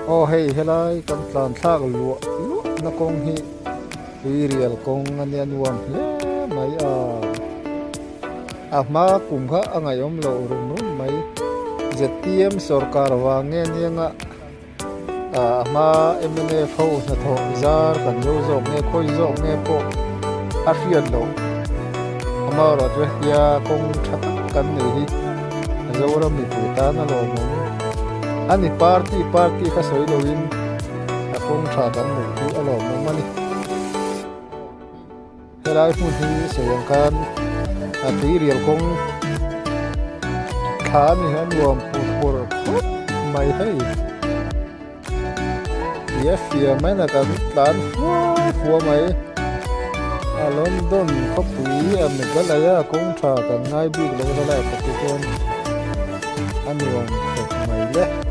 Aw hei helai kan tlan thlak luah luah na kawng hi tuirial kawng a nia nuam hle mai a. A hma kum kha a ngaihawm loh rum rum mai. ZPM sawrkar vang nge nianga a hma mnf ho hnathawh zar kan zo zawk nge khawi zawk nge pawh a hriat loh. Amaherawhchu hetia kawng tha tak kan nei hi Zoram mipui tan a lawmawm a ni. Party party kha sawi loin a kawng tha kan neih hi a lawmawm a ni. Helai hmun hi sawi ang khan a tuirial kawng thla a ni a nuam pur pur khawp mai hei. Tia fia mai na kan tlan fua fua mai. A London khawpui a Meghalaya kawng tha kan ngai bik lo helai pakhi chuan a nuam khawp mai le.